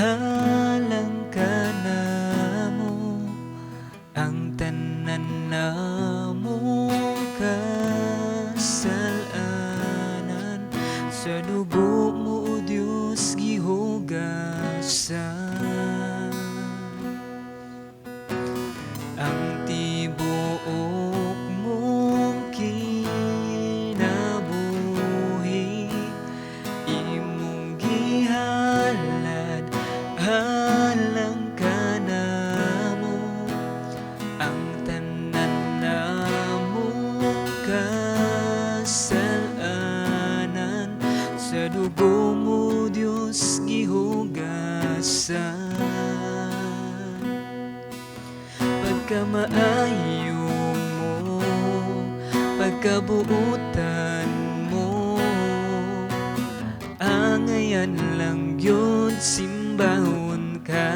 Halang kanamo ang tanan namong kasalanan, sa dugo mo, O Dios, gihugasan. Ang tibuok mong kinabuhi imong gihalad alang kanamo, ang tanan namong kasalanan, sa dugo mo, Dios, gihugasan. Pagkamaayo mo, pagkabuutan mo, angayan lang yun simbahon ka,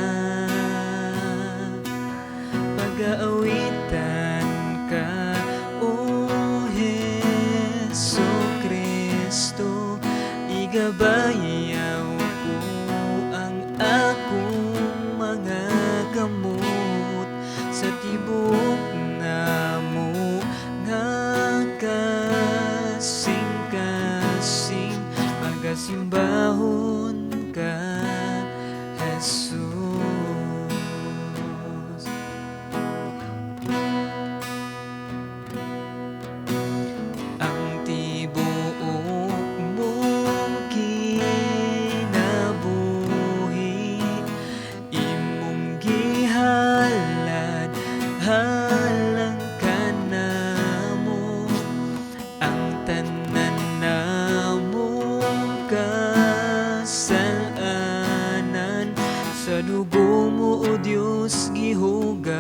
pag-aawitan ka, O Hesu Kristo. Igabayaw ko ang akong mga kamot sa tibuok namo nga kasing-kasing, pagasimbahon ka, Jesus. Ang tibuok mong kinabuhi imong gihalad alang kanamo, ang tanan namong kasalanan, sa dugo mo, O Dios, gihugasan.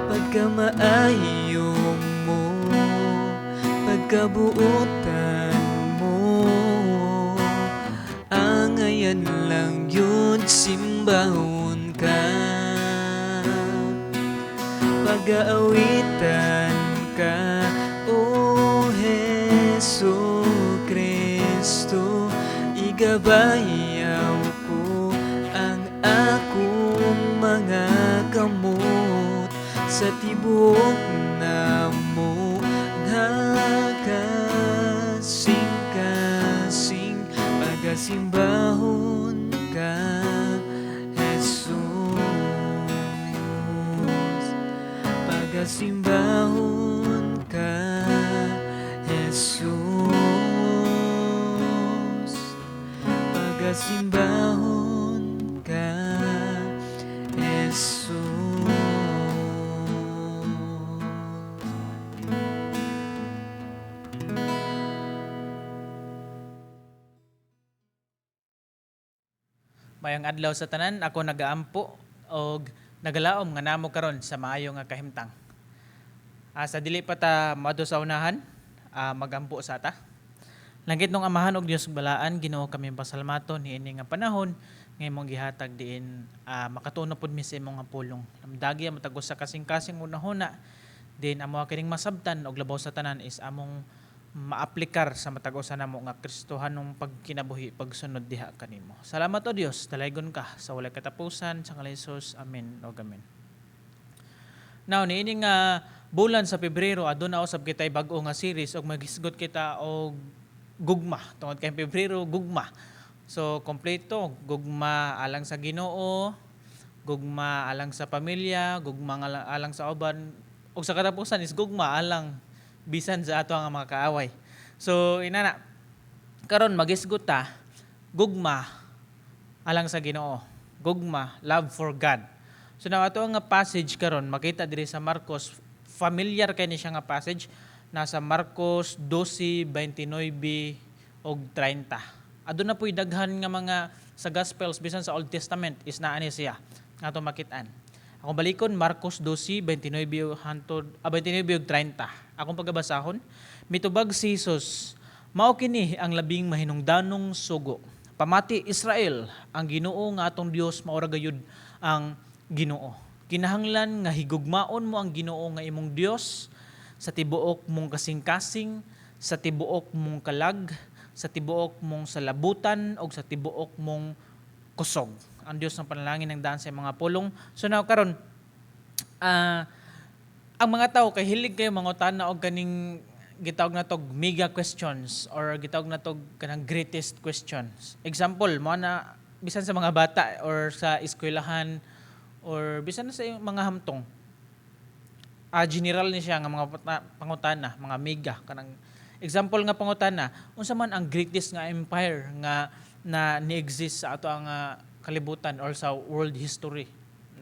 Pagkamaayo mo, pagkabuutan mo, angayan lang yun simbahon ka, pag-aawitan ka, O Hesu Kristo. Igabayaw ko ang akong mga kamot sa tibuok namo nga kasing-kasing, pagasimbahon ka, Jesus. Pagasimbahon ka, Jesus. Pagasimbahon ka, Jesus. Mayong adlaw sa tanan, ako nagaampo og nagalaom nga namo karon sa maayo nga kahimtang. Sa dili pa ta moadto sa unahan, magampo sa ta. Langit nung Amahan og Dios balaan, Ginoo, kami pasalamaton niini nga panahon nga imong gihatag diin makatuon na pud mi sa imong nga pulong. Lamdagi ang matag usa kasing-kasing hunahuna din amo kining masabtan og labaw sa tanan is among maaplikar sa matag usa namo nga Kristohanong pagkinabuhi pagsunod diha kanimo. Salamat, o Dios, dalaygon ka sa walay katapusan sa ngalan ni Jesus. Amen ug amen. Now, niini nga bulan sa Pebrero, aduna usab kitay bag-o nga series ug maghisgot kita og gugma tungod kay Pebrero gugma. So kompleto, gugma alang sa Ginoo, gugma alang sa pamilya, gugma alang sa uban ug sa katapusan is gugma alang bisan sa ato ang mga kaaway. So inana karon magisgot ta gugma alang sa Ginoo. Gugma, love for God. So now ato nga passage karon makita diri sa Marcos, familiar kay ni siya nga passage, nasa Marcos 12:29 og 30. Aduna po'y daghan nga mga sa Gospels bisan sa Old Testament is naa ni siya nga ato makit-an. Akong balikon Marcos 12:29 hantod 29 ug 30. Akong pagabasahon, mitubag si Jesus, "Mao kini ang labing mahinungdanong sugo. Pamati, Israel, ang Ginoo nga atong Dios mao ra gayud ang Ginoo. Kinahanglan nga higugmaon mo ang Ginoo nga imong Dios sa tibuok mong kasing-kasing, sa tibuok mong kalag, sa tibuok mong salabutan o sa tibuok mong kusog. Ang Dios ng panalangin ng daan sa mga pulong. So now karon, ang mga tao kay hilig kayo mangutana og kaning gitawag na tog mega questions or gitawag na tog kanang greatest questions. Example, mo na bisan sa mga bata or sa eskwelahan or bisan sa mga hamtong. General ni siya nga mga pangutana, mga mega kanang example nga pangutana, unsa man ang greatest nga empire nga na ni-exist sa ato ang kalibutan or sa world history?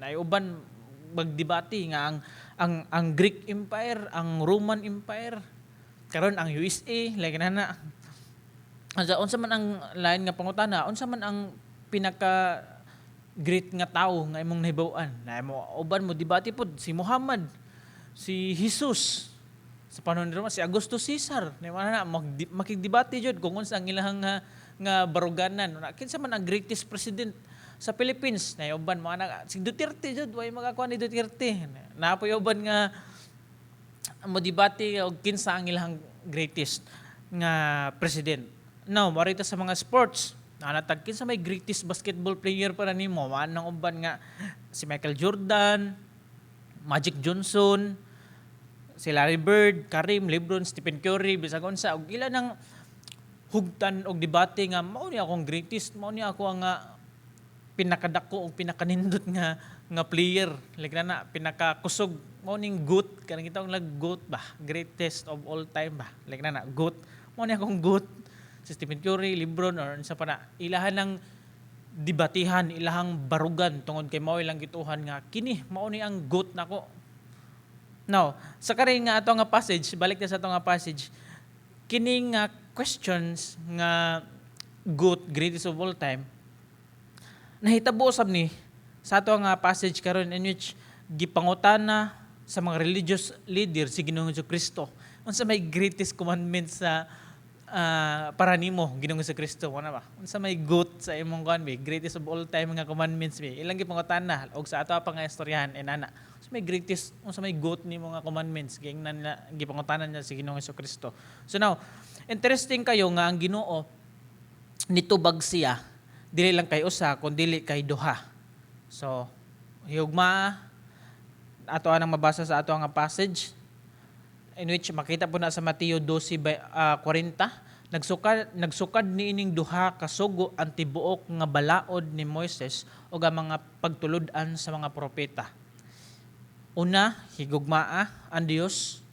Naay uban magdebate nga ang Greek Empire, ang Roman Empire, karon ang USA, like na na. Unsa man ang lain nga pangutana, unsa man ang pinaka great nga tawo nga imong nahibaw-an? Na mo uban mo debate pod si Muhammad, si Jesus sa panahon ni Roma, si Augusto Caesar. Ni na makigdebate jud kung unsa ang ilahang nga baruganan. Na kinsa man ang greatest president sa Philippines? Na uban mo ana si Duterte jud, way makakuha ni Duterte. Napoy uban nga mo debate og kinsa ang ilahang greatest nga president. Now, marita sa mga sports, nanatag kinsa may greatest basketball player para nimo, manang uban nga si Michael Jordan, Magic Johnson, si Larry Bird, Kareem, LeBron, Stephen Curry, bisag unsa og ila nang hugtan og debate nga mao ni akong greatest, mao ni ako ang pinakadako og pinakanindot nga nga player, like na na pinakakusog, mao ning GOAT, kanang gitawag lag GOAT ba, greatest of all time ba, like na na GOAT, mao ni akong GOAT, si Stephen Curry, LeBron or unsa pa na. Ilahan ng debatihan, ilahang barugan tungod kay mao ilang gituhan nga kini mao ni ang GOAT nako. Now, sa kari nga ato nga passage, balik na sa ato nga passage, kini nga questions nga GOAT, greatest of all time, nahitabo usab ni sa ato nga passage karon, in which gipangutana sa mga religious leader si Ginoong Kristo. Unsa may greatest commandment sa para nimo, Ginoong Kristo, wala ba? Unsa may GOAT sa imong kuan bi? Greatest of all time nga commandments bi? Ilang gipangutana og sa ato pa nga istoryahan inana. Unsa may greatest, unsa may GOAT nimo nga commandments? Giingnan nila, gipangutana niya si Ginoong Kristo. So now, interesting kayo nga ang Ginoo nitubag siya dili lang kay usa kun dili kay duha. So, higugma ato anang mabasa sa ato nga passage, in which makita po na sa Mateo 12 by, 40, Nagsukad niining duha ka sugo ang tibuok nga balaod ni Moises ug ang mga pagtulud-an sa mga propeta. Una, higugmaa ang Dios.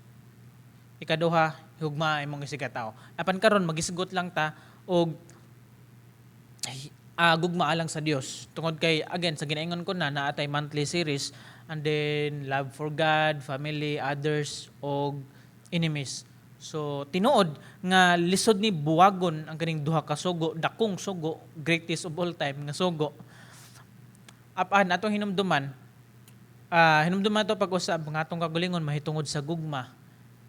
Ikaduha, higugmaa imong isigkatawo. Apan karon magisgot lang ta og gugma lang sa Dios. Tungod kay again sa ginaingon ko na naatay monthly series and then love for God, family, others og enemies. So tinuod nga lisod ni buwagon ang kaning duha ka sugo, dakong sugo, greatest of all time nga sugo. Apan atong hinumduman, hinumduman to pag-usab nga atong kagulingon mahitungod sa gugma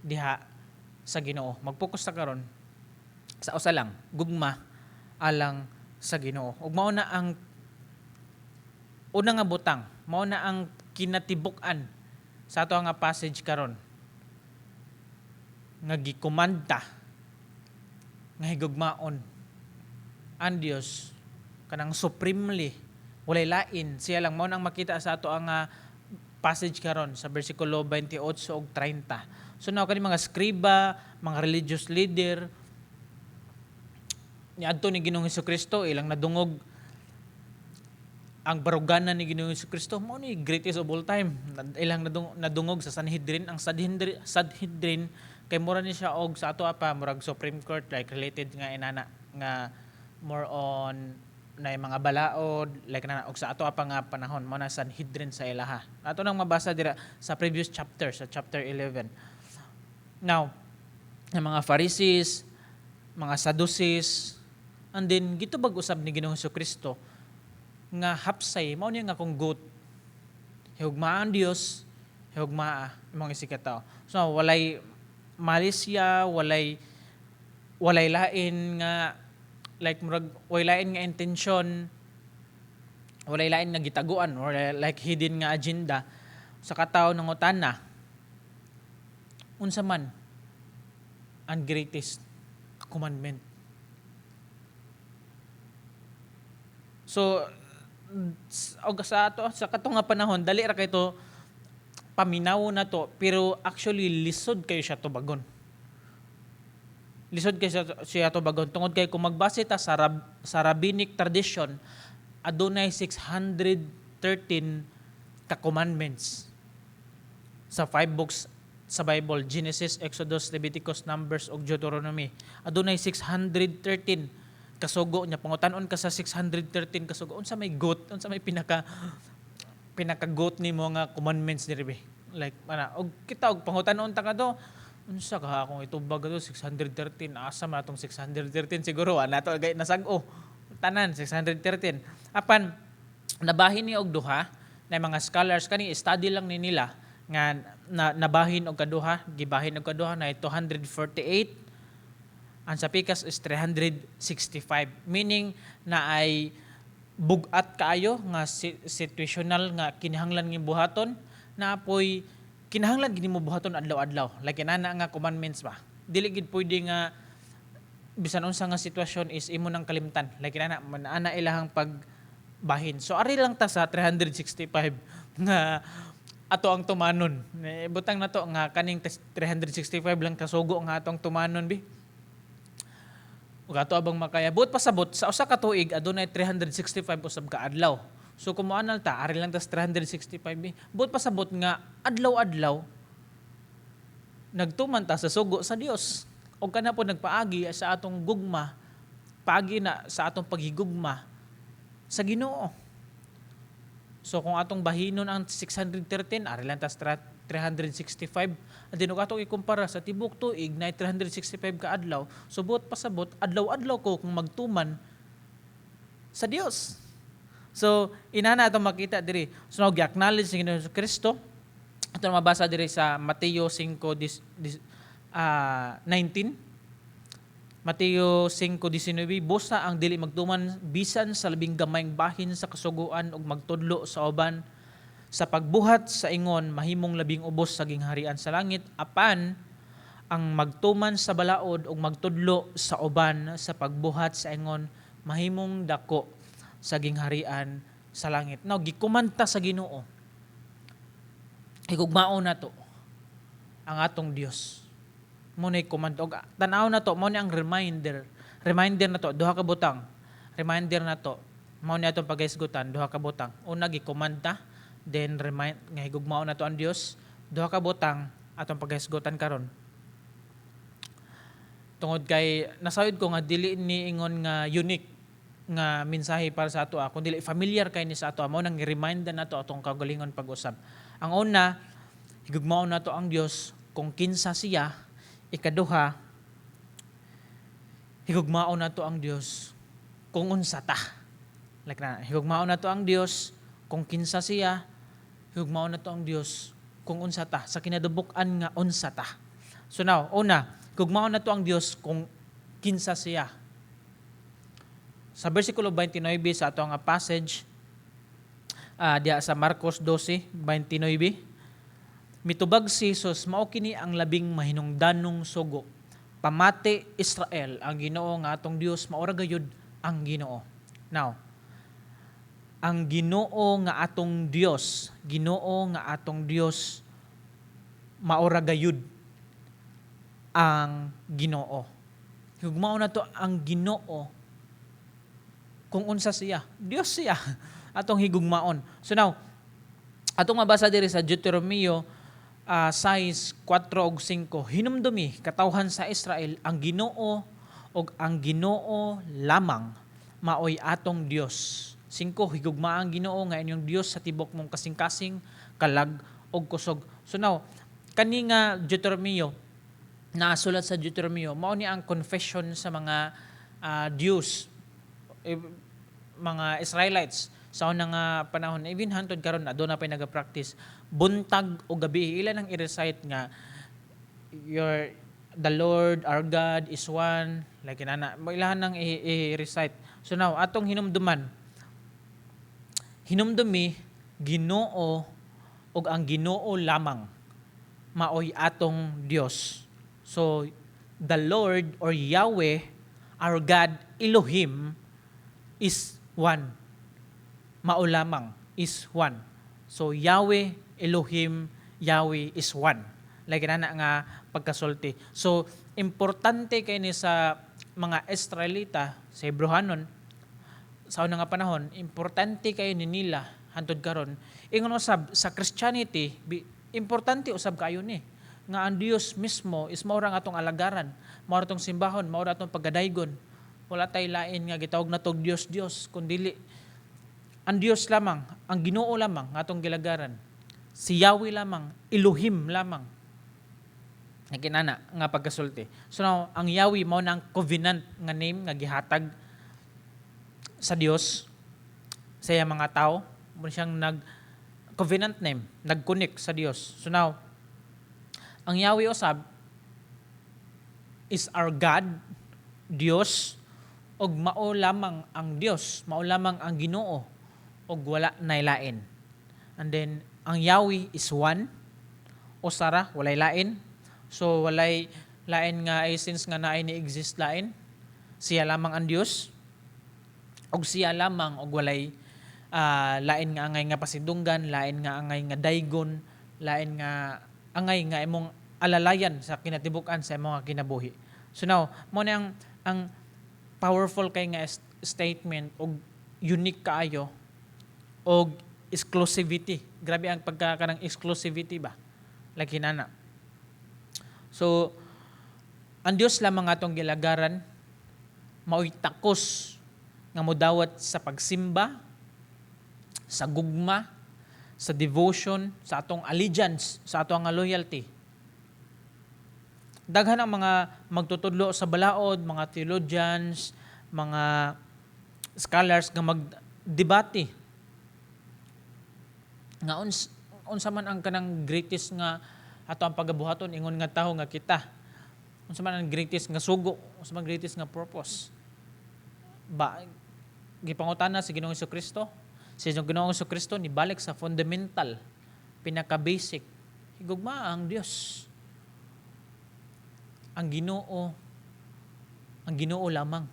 diha sa Ginoo. Mag-focus ta karon sa usa lang, gugma alang sa Ginoo. Ug mao na ang una nga butang, mao na ang kinatibuk-an sa ato nga passage karon nga gikomanda nga higugmaon ang Dios kanang supremely, walay lain, siya lang. Mao nang makita sa ato ang passage karon sa bersikulo 28 ug 30. So now, kani mga skriba, mga religious leader, niadto ni Ginoong Kristo, ilang nadungog ang baruganan ni Ginoong Kristo, mao ni greatest of all time. Ilang nadungog sa Sanhedrin. Ang Sanhedrin kay mura ni siya og sa ato pa murag Supreme Court, like related nga inana nga more on na mga balaod, like na og sa ato pa nga panahon mo na Sanhedrin sa ilaha. Ato nang mabasa dira sa previous chapter, sa chapter 11. Now, ang mga Pharisees, mga Sadducees, and then gitubag usab ni Ginoong Kristo nga hapsay mao niya nga kung GOAT, higugmaa ang Dios, higugmaa imong isigkatawo. So walay malisya, walay lain nga like murag walay lain nga intensyon, walay lain nga gitaguan or like hidden nga agenda sa katawo. Nangutana, unsa man ang greatest commandment? So og sa ato, sa katong nga panahon, dali ra kay to paminaw na to, pero actually lisod kayo siya tubagon. Lisod kay siya tubagon tungod kay kung magbase ta sa rabbinic tradition, adunay 613 ka commandments sa five books sa Bible: Genesis, Exodus, Leviticus, Numbers ug Deuteronomy. Adunay 613 kasugo niya. Pangutan-on ka sa 613 kasugo, unsa may goat, unsa may pinaka pinaka goat nimo nga commandments diri be? Like ana, og kita og pangutan-on ta kadto, unsa ka akong itubag ato 613, asa man atong 613? Siguro ana to gay nasag-o tanan 613. Apan nabahin ni og duha na mga scholars, kani study lang ni nila nga na, nabahin og kaduha, gibahin og kaduha na 248, ang sa pikas is 365, meaning na ay bugat kaayo nga situational nga kinahanglan ng buhaton, na apoy kinahanglan gini mo buhaton adlaw-adlaw, like inana nga commandments ba, dili gid pwede nga bisan unsa nga sitwasyon is imo nang kalimtan, like inana man ana ilahang pagbahin. So ari lang ta sa 365 nga ato ang tumanon. Eh, butang na to nga kaning 365 lang kasugo nga atong tumanon bi. Ug ato abang makaya. Buot pasabot, sa usa ka tuig adunay 365 usab ka adlaw. So kung moanal ta, ari lang tas 365 bi. Buot pasabot nga adlaw-adlaw nagtuman ta sa sugo sa Dios. Og kana po nagpaagi sa atong gugma, paagi na sa atong paghigugma sa Ginoo. So kung atong bahinon ang 613, ari lang tas 365, and then ug atong ikumpara sa tibok tuig na 365 ka adlaw, so buot pasabot adlaw-adlaw ko kung magtuman sa Dios. So inana atong makita diri. So now gi-acknowledge ni Ginoo Kristo. Ato mabasa diri sa Mateo 5 dis, 19. Mateo 5:19, "Busa ang dili magtuman bisan sa labing gamayng bahin sa kasuguan ug magtudlo sa uban sa pagbuhat sa ingon, mahimong labing ubos sa gingharian sa langit, apan ang magtuman sa balaod ug magtudlo sa uban sa pagbuhat sa ingon, mahimong dako sa gingharian sa langit." Now gikumanta sa Ginoo, higugmaon nato ang atong Dios. Mo na command. Og tan-aw na to, mo ni ang reminder. Reminder na to, duha ka butang. Reminder na to. Mao ni atong pagahisgutan, duha ka butang. Una, gikomanda, then remind nga higugmaon nato ang Dios. Duha ka butang atong pagahisgutan karon. Tungod kay nasayod ko nga dili ni ingon nga unique nga mensahe para sa ato, kung dili familiar kay ni sa ato, mao nang remind nato atong kaugalingon pag-usab. Ang una, higugmaon nato ang Dios kung kinsa siya. Ikaduha, higugmaon nato ang Dios kung unsa ta. Like na, higugmaon nato ang Dios kung kinsa siya, higugmaon nato ang Dios kung unsa ta, sa kinadubuk-an nga unsa ta. So now, una, higugmaon nato ang Dios kung kinsa siya. Sa versikulo 29 sa ato nga passage, diya sa Marcos 12:29, mitubag si Jesus, "Mao kini ang labing mahinungdanong sugo. Pamati, Israel, ang Ginoo nga atong Dios maura gayud ang Ginoo." Now, ang Ginoo nga atong Dios, Ginoo nga atong Dios, maura gayud ang Ginoo. Hugmaon nato ang Ginoo kung unsa siya. Dios siya. Atong higugmaon. So now, atong mabasa diri sa Deuteronomio 6, 4 ug 5. "Hinumdumi, katawhan sa Israel, ang Ginoo ug ang Ginoo lamang maoy atong Dios. 5, higugma ang Ginoo nga inyong Dios sa tibok mong kasing-kasing, kalag ug kusog." So now, kani nga Deuteronomio, nasulat sa Deuteronomio, mao ni ang confession sa mga Jews, eh, mga Israelites sa unang nga panahon, even hantod karon aduna pa naga-practice. Buntag o gabi ila nang i-recite nga your "The Lord our God is one," like inana ilahan nang i-recite. So now, atong hinumduman, hinumdumi, Ginoo ug ang Ginoo lamang maoy atong Dios. So the Lord or Yahweh our God, Elohim, is one. mao lamang, is one. So Yahweh, Elohim, Yahweh is one. Like na nga pagkasulti. So importante kay ni sa mga Israelita, sa Hebrehanon sa una nga panahon, importante kayo ni nila hantod karon. Ingon usab sa Christianity, importante usab kayo ni nga ang Dios mismo is mao ra atong alagaran, mao ra atong simbahon, mao ra atong pagadaygon. Wala tay lain nga gitawag natog Dios Dios kundili ang Dios lamang, ang Ginoo lamang nga atong gilagaran. Si Yahweh lamang, Elohim lamang. Kinana nga pagkasulti. So now, ang Yahweh mao na ang covenant nga name nga gihatag sa Dios sa iyang mga tao. Mo siyang nag covenant name, nag-connect sa Dios. So now, ang Yahweh usab is our God, Dios, og mao lamang ang Dios, mao lamang ang Ginoo, og wala nay lain. And then, ang Yahweh is one, usa ra, walay lain. So, walay lain nga essence nga naay ni exist lain. Siya lamang ang Dios, og siya lamang og walay lain nga angay nga pasidunggan, lain nga angay nga daygon, lain nga angay nga imong alalayan sa kinatibuk-an sa imong kinabuhi. So now, mo na ang powerful kay nga statement og unique kaayo og exclusivity. Grabe ang pagka kanang exclusivity ba? Like hinana. So, ang Dios lamang atong gilagaran, mao'y takos nga modawat sa pagsimba, sa gugma, sa devotion, sa atong allegiance, sa atong nga loyalty. Daghan ang mga magtutudlo sa balaod, mga theologians, mga scholars nga magdebate nga unsa man ang kanang greatest nga ato ang pagabuhaton ingon nga tawo nga kita, unsa man ang greatest nga sugo, unsa man greatest nga purpose ba. Gipangutana si Ginoong Kristo. Si Ginoong Kristo nibalik sa fundamental, pinaka basic: higugma ang Dios, ang Ginoo, ang Ginoo lamang.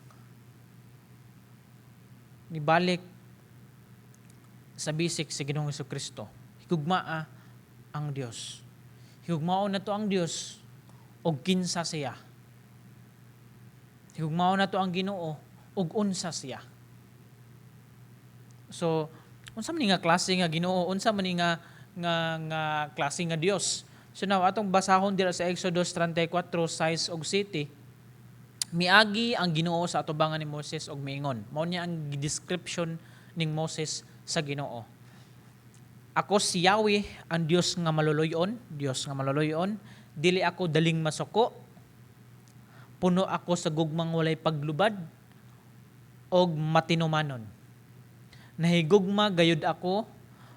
Nibalik sa basic si Ginoong Kristo: higugmaa ang Dios. Higugmaon nato ang Dios og kinsa siya. Higugmaon nato ang Ginoo og unsa siya. So, unsa man ni nga klase nga Ginoo, unsa man ni nga klase nga Dios? So now, atong basahon dira sa Exodus 34:6 ug 7. Miagi ang Ginoo sa atubangan ni Moses og miingon. Mao niya ang description ning Moses sa Ginoo. "Ako si Yahweh, ang Dios nga maluluy-on, Dios nga maluluy-on, dili ako daling masuko. Puno ako sa gugmang walay paglubad og matinumanon. Nahigugma gayud ako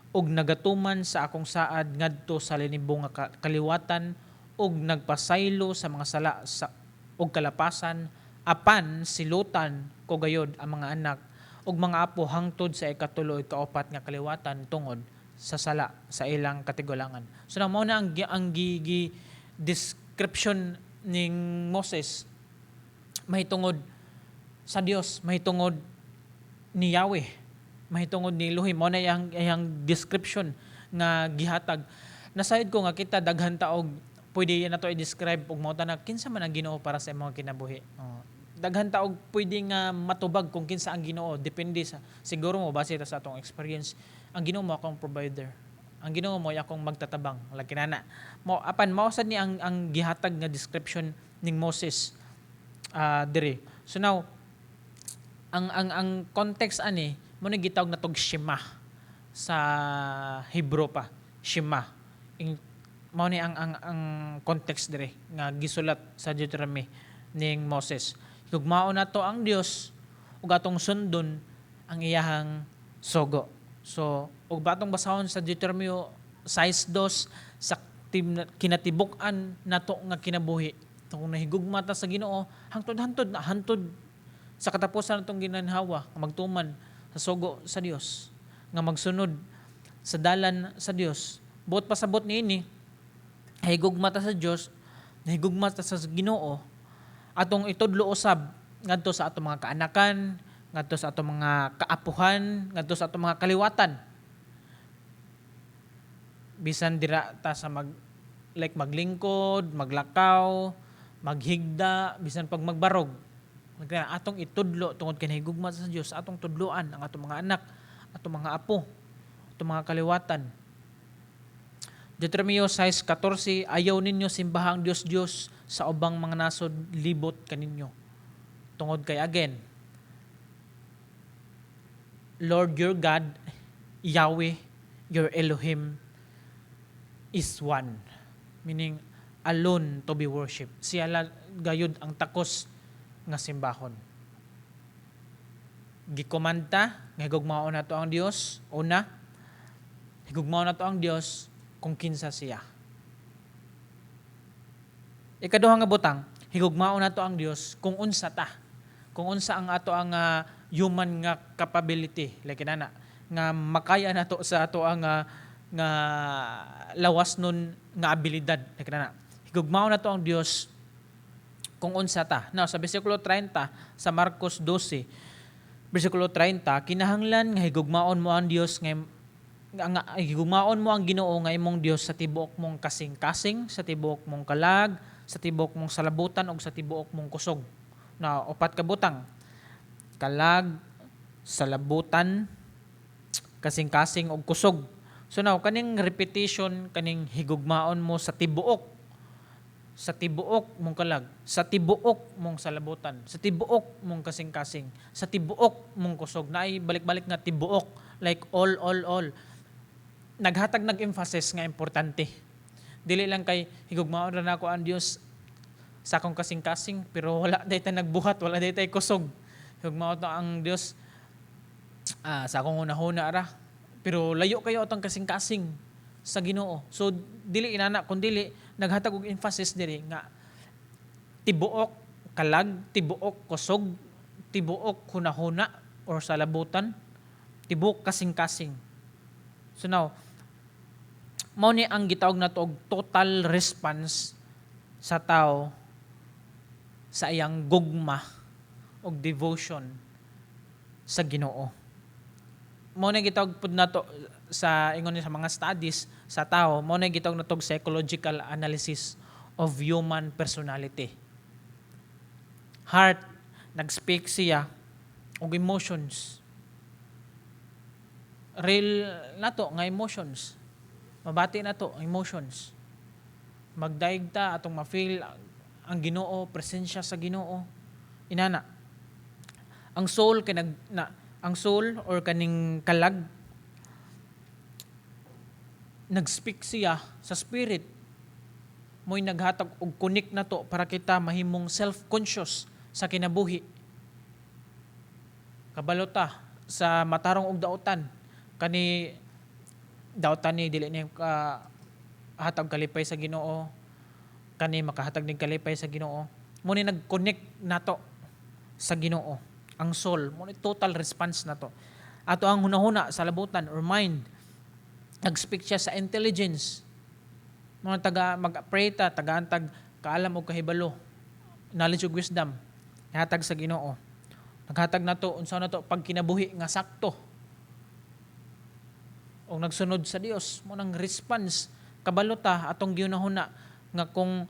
og nagatuman sa akong saad ngadto sa linibo nga kaliwatan og nagpasaylo sa mga sala sa og kalapasan, apan silutan ko gayud ang mga anak ug mga apo hangtod sa ikatulo ug ikaupat nga kaliwatan tungod sa sala sa ilang katigulangan." So na mao na ang gi description ning Moses mahitungod sa Dios, mahitungod ni Yahweh, mahitungod ni Elohim. Mao na iyang description nga gihatag. Nasayod ko nga kita daghan ta og pwede nato i-describe og mao na kinsa man ang Ginoo para sa imong kinabuhi. Oh. Daghan ta og pwede nga matubag kung kinsa ang Ginoo, depende sa siguro mo base ta sa atong experience. Ang Ginoo mo akong provider. Ang Ginoo mo akong magtatabang, lagi nana. Mo apan mao sad ni ang gihatag nga description ning Moses diri. So now, ang context ani mo na gitawag na tog Shema sa Hebrew pa, Shema. Mao ni ang context dire nga gisulat sa Deuteronomy ning Moses. Higugmaon nato ang Dios ug atong sundon ang iyahang sugo. So ug batong basahon sa Deuteronomy 6:2 sa kinatibuk-an nato nga kinabuhi, kung nahigugma ta sa Ginoo hangtod hantod na hantod sa katapusan natong ginhawa nga magtuman sa sugo sa Dios, nga magsunod sa dalan sa Dios, buot pasabot niini, nahigugma ta sa Dios, nahigugma ta sa Ginoo, atong itudlo usab ngadto sa atong mga kaanakan, ngadto sa atong mga kaapuhan, ngadto sa atong mga kaliwatan. Bisan dira ta sa mag like maglingkod, maglakaw, maghigda, bisan pag magbarog. Kaya atong itudlo tungod kay nahigugma sa Dios, atong tudloan ang atong mga anak, atong mga apo, atong mga kaliwatan. Deuteronomio 6:14, "Ayaw ninyo simbaha ang Dios-Dios sa ubang mga nasod libot kaninyo." Tungod kay, again, Lord your God, Yahweh, your Elohim, is one. Meaning, alone to be worshipped. Siya lang gayud ang takos nga simbahon. Gikomanda nga higugmaon nato ang Dios. Una, higugmaon nato ang Dios kung kinsa siya. Ikaduha nga butang, higugmaon nato ang Dios kung unsa ta. Kung unsa ang ato ang human nga capability, like inana, nga makaya nato sa ato ang nga lawas nun nga abilidad, like inana. Higugmaon nato ang Dios kung unsa ta. Now, sa bersikulo 30 sa Marcos 12, bersikulo 30, "Kinahanglan nga higugmaon mo ang Dios nga higugmaon mo ang Ginoo nga imong Dios sa tibuok mong kasing-kasing, sa tibuok mong kalag, sa tibuok mong salabutan ug sa tibuok mong kusog." Na upat ka butang. Kalag, salabutan, kasing-kasing ug kusog. So now, kaning repetition, kaning higugmaon mo sa tibuok mong kalag, sa tibuok mong salabutan, sa tibuok mong kasing-kasing, sa tibuok mong kusog. Naay balik-balik nga tibuok, like all, all, all. Naghatag nag-emphasis nga importante. Dili lang kay higugmaon ra nako ang Dios sa akong kasing-kasing pero wala day tay nagbuhat, wala day tay kusog. Higugmaon ta ang Dios sa akong hunahuna ra. Pero layo kayo atong kasing-kasing sa Ginoo. So dili inana, kun dili naghatag og emphasis diri nga tibuok kalag, tibuok kusog, tibuok hunahuna or salabutan, tibuok kasing-kasing. So now, mao ni ang gitawag nato og total response sa tao sa iyang gugma og devotion sa Ginoo. Mao ni gitawag pud nato sa ingon ni sa mga studies sa tao, mao ni gitawag nato og psychological analysis of human personality. Heart, nag-speak siya og emotions. Real nato nga emotions. Mabati nato ang emotions. Magdaig ta atong ma-feel ang Ginoo, presensya sa Ginoo. Inana. Ang soul kay nag na, ang soul or kaning kalag, nag-speak siya sa spirit. Mo'y naghatag og connect nato para kita mahimong self-conscious sa kinabuhi. Kabalo ta sa matarong og dautan. Kani dautan ni dili ni ka hatag kalipay sa Ginoo. Kani makahatag ning kalipay sa Ginoo. Mo ni nag-connect nato sa Ginoo. Ang soul, mo ni total response nato. Ato ang hunahuna, salabutan or mind, nag-speak siya sa intelligence. Mga taga mag-pray ta, tagaan tag kaalam og kahibalo, knowledge ug wisdom, hatag sa Ginoo. Naghatag nato unsa nato pagkinabuhi nga sakto. Og nagsunod sa Dios, mo nang response, kabalo ta atong gihunahuna nga kung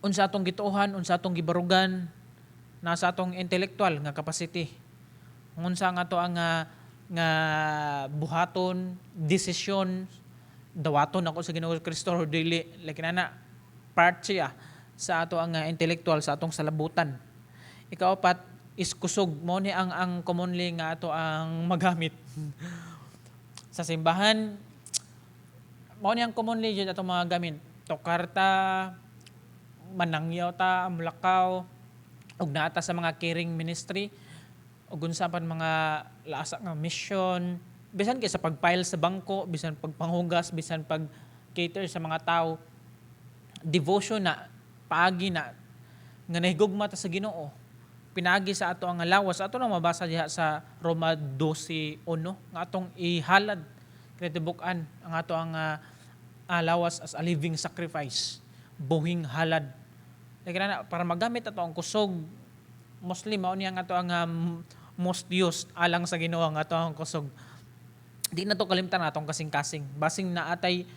unsa atong gituohan, unsa atong gibarugan, nasa atong intellectual nga capacity. Kung unsa nga ato ang nga buhaton, desisyon, dawaton ako sa Ginoo Kristo or dili, like nana, part siya sa ato ang intellectual, sa atong salabutan. Ikaapat is kusog. Mo ni ang commonly nga ato ang magamit sa simbahan. Mao ni ang commonly jud atong mga gamit. Tokar ta, manangyaw ta, mulakaw, ug naa ta sa mga caring ministry, ug unsa pan mga laasa nga mission, bisan kay sa pag-file sa bangko, bisan pagpanghugas, bisan pag cater sa mga tao, devotion na paagi na nga nahigugma ta sa Ginoo. Pinagi sa ato ang lawas, ato nang mabasa diha sa Roma 12:1 nga atong ihalad kinatibuk-an ang ato ang lawas as a living sacrifice, buhing halad. Like na, para magamit ato ang kusog, Mostly mao niya nga ato ang most used alang sa Ginoo ang ato ang kusog. Di na to kalimtan atong kasing-kasing. Basing naatay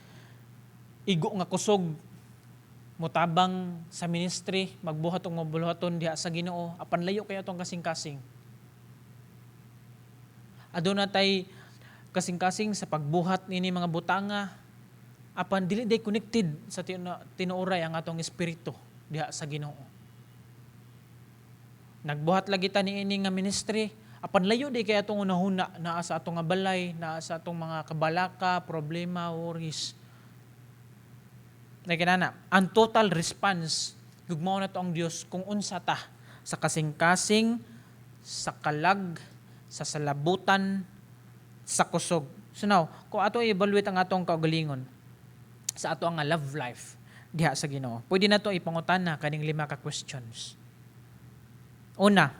igo nga kusog motabang sa ministry, magbuhat og mabuluhaton diha sa Ginoo, apan layo kay atong kasing-kasing. Aduna tay kasing-kasing sa pagbuhat nini mga butanga, apan dili day connected sa tinuoray ang atong espiritu diha sa Ginoo. Nagbuhat lagi ta niini nga ministry, apan layo di kay atong hunahuna naa sa atong nga balay, naa sa atong mga kabalaka, problema, worries. Naginana, ang total response, gugmaon nato ang Dios kung unsa ta sa kasing-kasing, sa kalag, sa salabutan, sa kusog. So now, kung ato i-evaluate ang atong kaugalingon sa ato ang love life diha sa Ginoo, pwede na to ipangutana kaning lima ka questions. Una,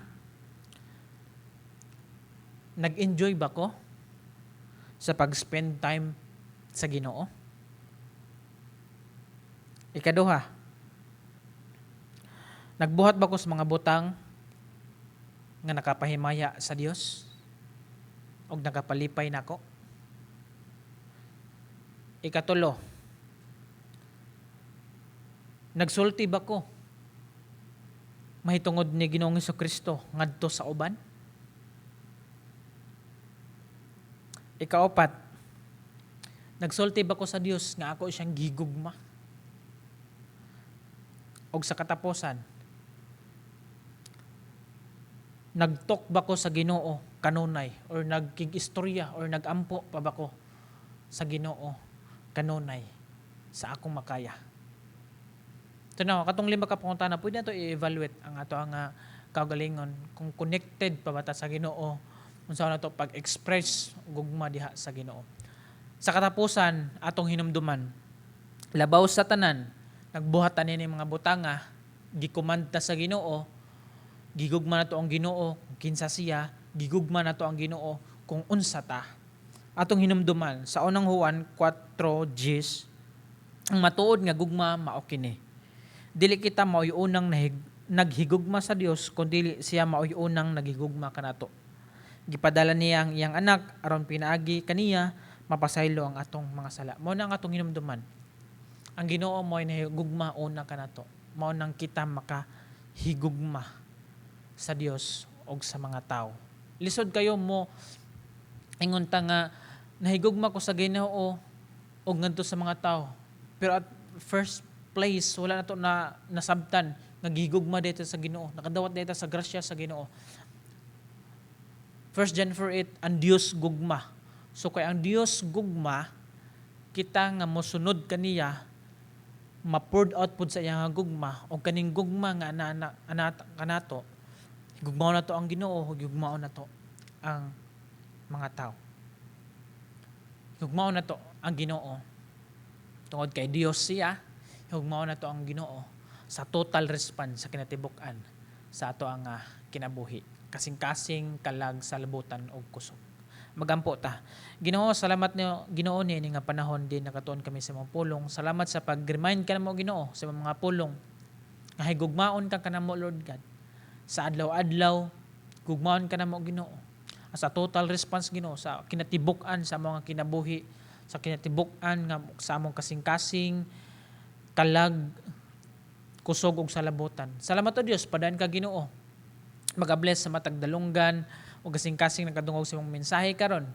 nag-enjoy ba ko sa pag-spend time sa Ginoo? Ikaduha, nagbuhat ba ko sa mga butang nga nakapahimaya sa Dios og nakapalipay nako? Ikatulo, nagsulti ba ko mahitungod ni Ginoong Kristo ngadto sa uban? Ikaapat, nagsulti ba ko sa Dios nga ako siyang gigugma? Og sa katapusan, nagtok ba ko sa Ginoo kanunay or nagkig-istorya or nagampo pa ba ko sa Ginoo kanunay sa akong makaya? So now, katong lima ka pangutana, pwede nato i-evaluate ang ato ang kaugalingon kung connected pa ba ta sa Ginoo, unsa na to pag-express gugma diha sa Ginoo. Sa katapusan, atong hinumduman, labaw sa tanan, nagbuhat ta nini mga butanga, gikomanda sa Ginoo, gigugma nato ang Ginoo kung kinsa siya, gigugma nato ang Ginoo kung unsa ta. Atong hinumduman sa unang Juan 4:10, ang matuod nga gugma mao kini. Dili kita maoy unang naghigugma sa Dios, kundi siya maoy unang naghigugma kanato. Gipadala niya ang iyang anak aron pinaagi kaniya mapasaylo ang atong mga sala. Mao na ang atong hinumduman. Ang Ginoo mo'y nahigugma una kanato. Mao nang kita makahigugma sa Dios og sa mga tao. Lisod kayo mo ingon ta nga nahigugma ko sa Ginoo og ngadto sa mga tao. Pero at first place wala na to na nasabtan nga gihigugma dito sa Ginoo, nakadawat dito sa grasya sa Ginoo. 1 John 4:8, ang Dios gugma. So kay ang Dios gugma, kita nga mosunod kaniya, ma-poured out pud sa iyang gugma, og kaning gugma nga ana kanato, gugmaon nato ang Ginoo, gugmaon nato ang mga tao. Gugmaon nato ang Ginoo tungod kay Dios siya, gugmaon nato ang Ginoo sa total response sa kinatibuk-an sa ato ang kinabuhi, kasing-kasing, kalag, salabutan og kusog. Magampo ta. Ginoo, salamat niyo Ginoo niini nga panahon din nakatuon kami sa imong pulong. Salamat sa pag-remind kanamo Ginoo sa imong mga pulong. Nga higugmaon ka kanamo, Lord God. Sa adlaw-adlaw, gugmaon ka namo, Ginoo. Sa total response, Ginoo, sa kinatibuk-an sa mga kinabuhi, sa kinatibuk-an nga sa among kasing-kasing, kalag, kusog ug salabutan. Salamat o Dios, padayon ka, Ginoo. Magabless sa matag dalunggan o kasing-kasing nakadungog sa imong mensahe karon.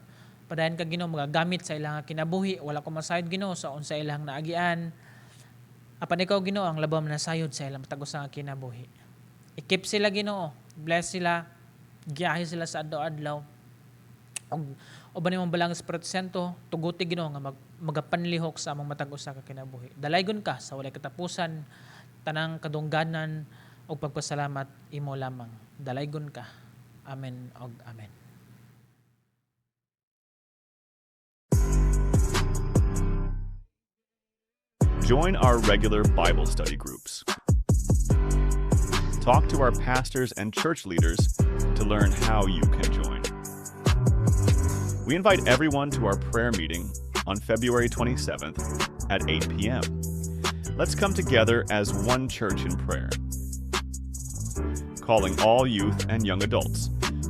Padayon ka, Ginoo, magagamit sa ilang kinabuhi. Wala ko masayod, Ginoo, sa unsa ilang naagian. Apan ikaw, Ginoo, ang labaw nasayod sa ilang matag usa nga kinabuhi. I-keep sila, Ginoo. Bless sila. Giyahe sila sa adlaw-adlaw. Og uban nimong Balaang Espiritu Santo, tuguti, Ginoo, nga magapanlihok sa among matag usa ka kinabuhi. Dalaygon ka sa walay katapusan, tanang kadungganan ug pagpasalamat imo lamang. Dalaygon ka. Amen og amen. Join our regular Bible study groups. Talk to our pastors and church leaders to learn how you can join. We invite everyone to our prayer meeting on February 27th at 8 p.m. Let's come together as one church in prayer. Calling all youth and young adults.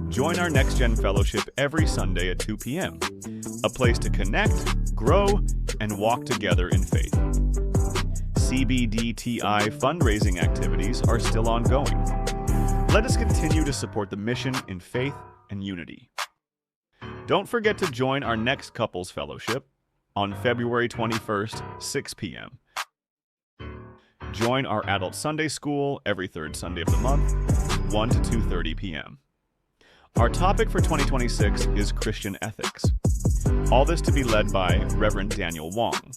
Join our Next Gen Fellowship every Sunday at 2 p.m., a place to connect, grow, and walk together in faith. CBDTI fundraising activities are still ongoing. Let us continue to support the mission in faith and unity. Don't forget to join our next couples fellowship on February 21st, 6 p.m. Join our adult Sunday school every third Sunday of the month, 1 to 2:30 p.m. Our topic for 2026 is Christian ethics. All this to be led by Reverend Daniel Wong.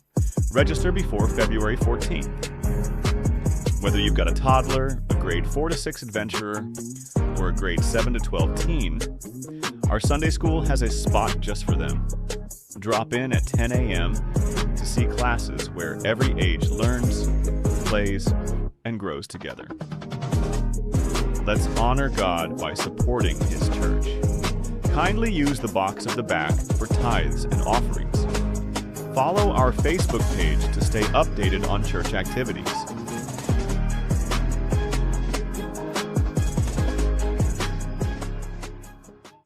Register before February 14th. Whether you've got a toddler, a grade 4 to 6 adventurer, or a grade 7 to 12 teen, our Sunday school has a spot just for them. Drop in at 10 a.m. to see classes where every age learns, plays, and grows together. Let's honor God by supporting His church. Kindly use the box of the back for tithes and offerings. Follow our Facebook page to stay updated on church activities.